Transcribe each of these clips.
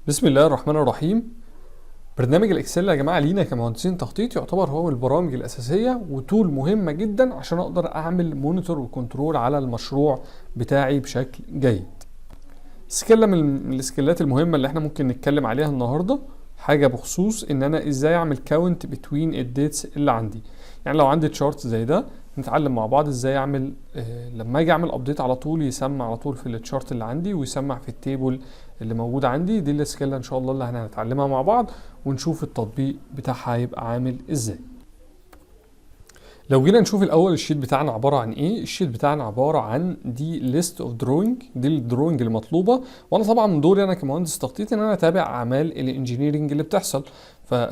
بسم الله الرحمن الرحيم. برنامج ال Excel يا جماعة لينا كمهندسين تخطيط يعتبر هو من البرامج الاساسية و tool مهمة جدا عشان اقدر اعمل monitor و control على المشروع بتاعي بشكل جيد. skill من ال skillات المهمة اللي احنا ممكن نتكلم عليها النهارده حاجة بخصوص ان انا ازاي اعمل count between ال dates اللي عندي. يعني لو عندي chart زي ده نتعلم مع بعض ازاي اعمل لما اجي اعمل update على طول يسمع على طول في ال chart اللي عندي ويسمع في ال table اللي موجود عندي. دي ال skill ان شاء الله اللي هنتعلمها مع بعض ونشوف التطبيق بتاعها هيبقى عامل ازاي. لو جينا نشوف الاول ال sheet بتاعنا عبارة عن ايه؟ ال sheet بتاعنا عبارة عن دي list of drawing، دي ال drawing المطلوبه، وانا طبعا من دوري انا كمهندس تخطيط ان انا اتابع اعمال ال engineering اللي بتحصل.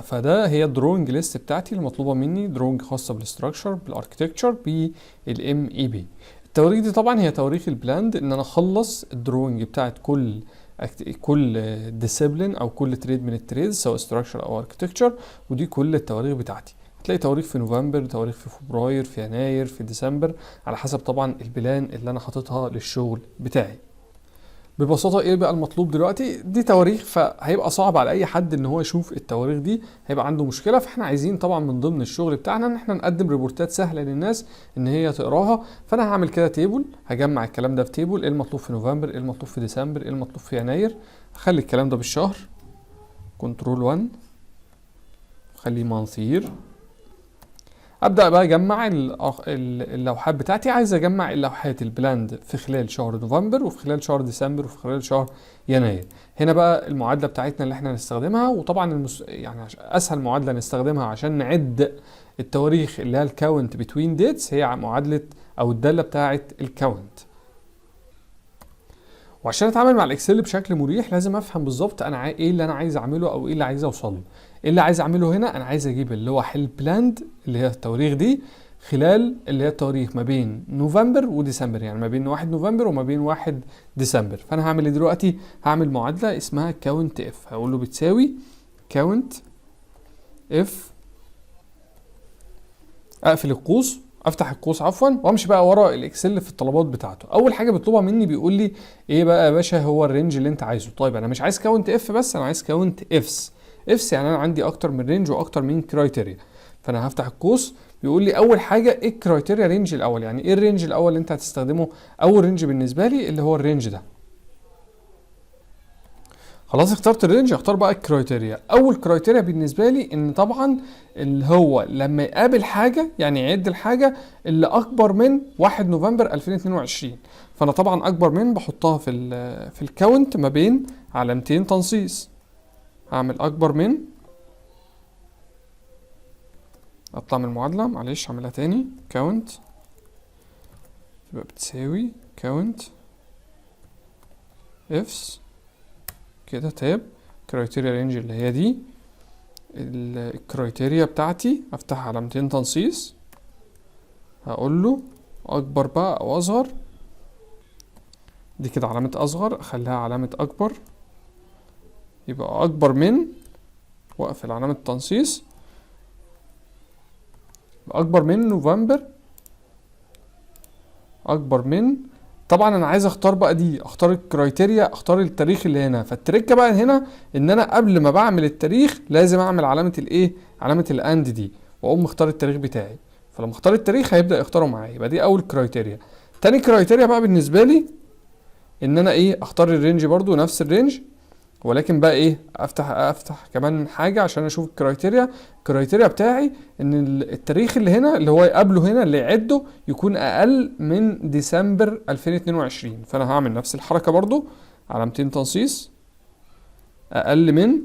فده هي ال drawing list بتاعتي المطلوبة مني، drawing خاصة بال structure، بال architecture، بال MEP. التواريخ دي طبعا هي تواريخ ال planned، ان انا اخلص ال drawing بتاعت كل discipline او كل trade من ال trades، سواء structure او architecture. ودي كل التواريخ بتاعتي، هتلاقي تواريخ في نوفمبر، تواريخ في فبراير، في يناير، في ديسمبر، على حسب طبعا ال plan اللي انا حاططها للشغل بتاعي. ببساطة ايه بقى المطلوب دلوقتي؟ دي تواريخ، فهيبقى صعب على اي حد ان هو يشوف التواريخ دي، هيبقى عنده مشكلة. فاحنا عايزين طبعا من ضمن الشغل بتاعنا ان احنا نقدم reportات سهلة للناس ان هي تقراها. فانا هعمل كده table، هجمع الكلام ده في table: ايه المطلوب في نوفمبر، ايه المطلوب في ديسمبر، ايه المطلوب في يناير. اخلي الكلام ده بالشهر، control 1، خليه month year. ابدا بقى اجمع اللوحات بتاعتي. عايز اجمع اللوحات ال planned في خلال شهر نوفمبر وفي خلال شهر ديسمبر وفي خلال شهر يناير. هنا بقى المعادلة بتاعتنا اللي احنا هنستخدمها، وطبعا يعني اسهل معادلة نستخدمها عشان نعد التواريخ اللي هي ال count between dates هي معادلة او الدالة بتاعه ال count. وعشان اتعامل مع ال Excel بشكل مريح لازم افهم بالظبط انا ايه اللي انا عايز اعمله او ايه اللي عايز اوصل له. ايه اللي عايز اعمله هنا؟ انا عايز اجيب اللوح ال planned اللي هي التواريخ دي خلال اللي هي التواريخ ما بين نوفمبر وديسمبر، يعني ما بين 1 نوفمبر وما بين 1 ديسمبر. فانا هعمل ايه دلوقتي؟ هعمل معادلة اسمها count if، هقول له بتساوي count if، اقفل القوس، افتح القوس عفوا، وامشي بقى ورا ال Excel في الطلبات بتاعته. اول حاجة بيطلبها مني بيقول لي ايه بقى يا باشا؟ هو ال range اللي انت عايزه. طيب انا مش عايز count if بس، انا عايز count ifs. ifs يعني انا عندي اكتر من range واكتر من criteria. فانا هفتح القوس، بيقول لي اول حاجة ايه ال criteria range الاول، يعني ايه ال range الاول اللي انت هتستخدمه؟ اول range بالنسبة لي اللي هو ال range ده. خلاص اخترت ال range، اختار بقى ال criteria. اول criteria بالنسبة لي ان طبعا اللي هو لما يقابل حاجه، يعني يعد الحاجة اللي اكبر من 1 نوفمبر 2022. فانا طبعا اكبر من بحطها في ال count ما بين علامتين تنصيص. هعمل اكبر من، اطلع من المعادله، معلش اعملها تاني، count تبقى بتساوي count ifs كده، tab، criteria range اللي هي دي ال criteria بتاعتي، افتح علامتين تنصيص، هقول له اكبر بقى او اصغر. دي كده علامة اصغر، اخليها علامة اكبر، يبقى اكبر من، واقفل علامة تنصيص، اكبر من نوفمبر، اكبر من. طبعا انا عايز اختار بقى دي، اختار ال criteria، اختار التاريخ اللي هنا. فالتريكه بقى هنا ان انا قبل ما بعمل التاريخ لازم اعمل علامة الايه؟ علامة ال and دي، واقوم مختار التاريخ بتاعي. فلما اختار التاريخ هيبدا يختاره معايا. يبقى دي اول criteria. تاني criteria بقى بالنسبة لي ان انا ايه؟ اختار ال range برضو، نفس ال range، ولكن بقى ايه؟ افتح كمان حاجة عشان اشوف ال criteria. ال criteria بتاعي ان التاريخ اللي هنا اللي هو يقابله هنا اللي يعده يكون اقل من ديسمبر 2022. فانا هعمل نفس الحركة برضو، علامتين تنصيص، اقل من،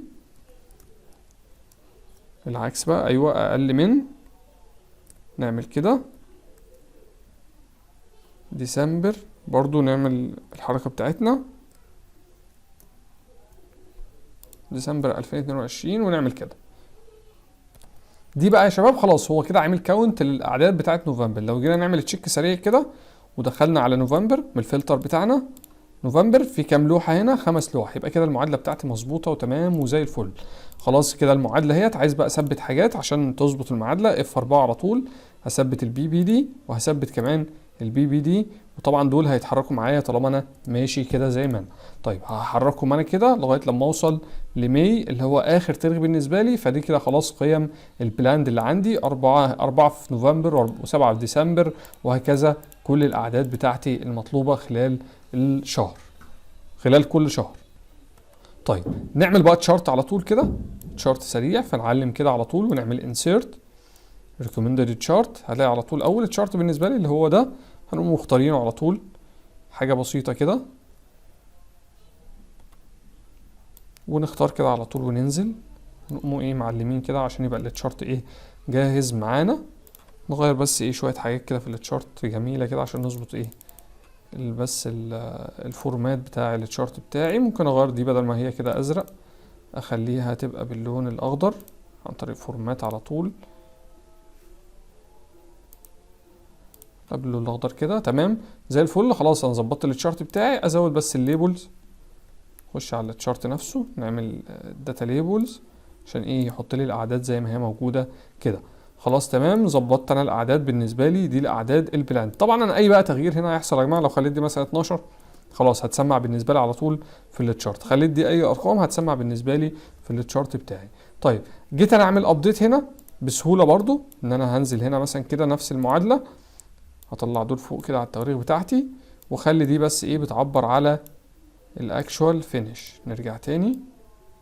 العكس بقى، ايوه، اقل من، نعمل كده ديسمبر، برضو نعمل الحركة بتاعتنا ديسمبر 2022 ونعمل كده. دي بقى يا شباب خلاص هو كده عامل count للاعداد بتاعت نوفمبر. لو جينا نعمل check سريع كده ودخلنا على نوفمبر من الفلتر بتاعنا، نوفمبر في كام لوحة هنا؟ خمس لوح. يبقى كده المعادلة بتاعتي مظبوطة وتمام وزي الفل. خلاص كده المعادلة اهيت. عايز بقى اثبت حاجات عشان تظبط المعادله، F 4 على طول، هثبت ال PP دي وهثبت كمان ال PPD، وطبعا دول هيتحركوا معايا طالما انا ماشي كده زي ما انا. طيب هحركهم انا كده لغاية لما اوصل ل May اللي هو اخر تاريخ بالنسبة لي. فدي كده خلاص قيم ال planned اللي عندي 4 في نوفمبر و7 في ديسمبر وهكذا، كل الاعداد بتاعتي المطلوبة خلال الشهر، خلال كل شهر. طيب نعمل بقى chart على طول كده، chart سريع. فنعلم كده على طول ونعمل insert recommended chart، هلاقي على طول اول chart بالنسبة لي اللي هو ده، هنقوم مختارينه على طول، حاجة بسيطة كده، ونختار كده على طول وننزل نقوم ايه معلمين كده عشان يبقى ال chart ايه جاهز معانا. نغير بس ايه شوية حاجات كده في ال chart جميلة كده عشان نظبط ايه بس ال format بتاع ال chart بتاعي. ممكن اغير دي بدل ما هي كده ازرق اخليها تبقى باللون الاخضر عن طريق format على طول، قبل الاخضر كده. تمام زي الفل. خلاص انا ظبطت ال chart بتاعي. ازود بس ال labels، خش على ال chart نفسه نعمل data labels عشان ايه يحط لي الاعداد زي ما هي موجودة كده. خلاص تمام ظبطت انا الاعداد بالنسبة لي، دي الاعداد ال planned. طبعا انا اي بقى تغيير هنا هيحصل يا جماعة، لو خليت دي مثلا 12 خلاص هتسمع بالنسبة لي على طول في ال chart، خليت دي اي ارقام هتسمع بالنسبة لي في ال chart بتاعي. طيب جيت انا اعمل update هنا بسهولة برضو، ان انا هنزل هنا مثلا كده نفس المعادلة، هطلع دول فوق كده على التواريخ بتاعتي، واخلي دي بس ايه بتعبر على ال actual finish. نرجع تاني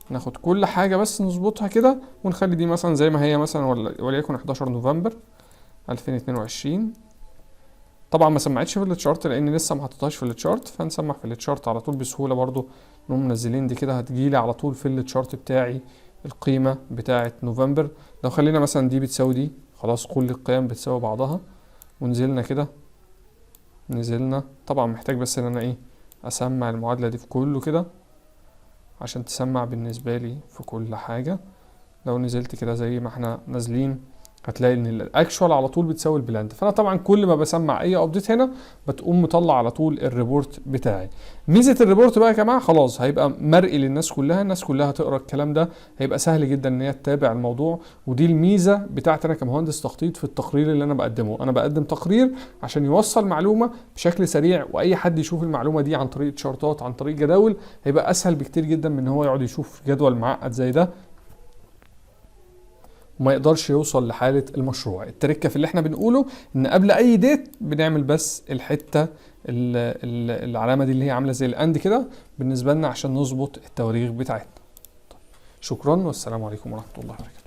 ناخد كل حاجة بس نظبطها كده، ونخلي دي مثلا زي ما هي مثلا وليكن 11 نوفمبر 2022. طبعا ما سمعتش في ال chart لان لسه ما حطيتهاش في ال chart، فنسمع في ال chart على طول بسهولة برضو. نقوم منزلين دي كده هتجيلي على طول في ال chart بتاعي القيمة بتاعة نوفمبر. لو خلينا مثلا دي بتساوي دي، خلاص كل القيم بتساوي بعضها، ونزلنا كده نزلنا. طبعا محتاج بس ان انا ايه اسمع المعادلة دي في كله كده عشان تسمع بالنسبة لي في كل حاجة. لو نزلت كده زي ما احنا نازلين هتلاقي ان ال actual على طول بتساوي ال planned. فانا طبعا كل ما بسمع اي update هنا بتقوم مطلع على طول ال report بتاعي. ميزة ال report بقى يا جماعة خلاص هيبقى مرئي للناس كلها، الناس كلها هتقرا الكلام ده، هيبقى سهل جدا ان هي تتابع الموضوع. ودي الميزة بتاعتي انا كمهندس تخطيط في التقرير اللي انا بقدمه. انا بقدم تقرير عشان يوصل معلومة بشكل سريع، واي حد يشوف المعلومة دي عن طريق chart ات عن طريق جداول هيبقى اسهل بكتير جدا من ان هو يقعد يشوف جدول معقد زي ده وما يقدرش يوصل لحالة المشروع. التركة في اللي احنا بنقوله ان قبل اي date بنعمل بس الحتة العلامة دي اللي هي عاملة زي ال and كده بالنسبة لنا عشان نظبط التواريخ بتاعتنا. شكرا والسلام عليكم ورحمة الله وبركاته.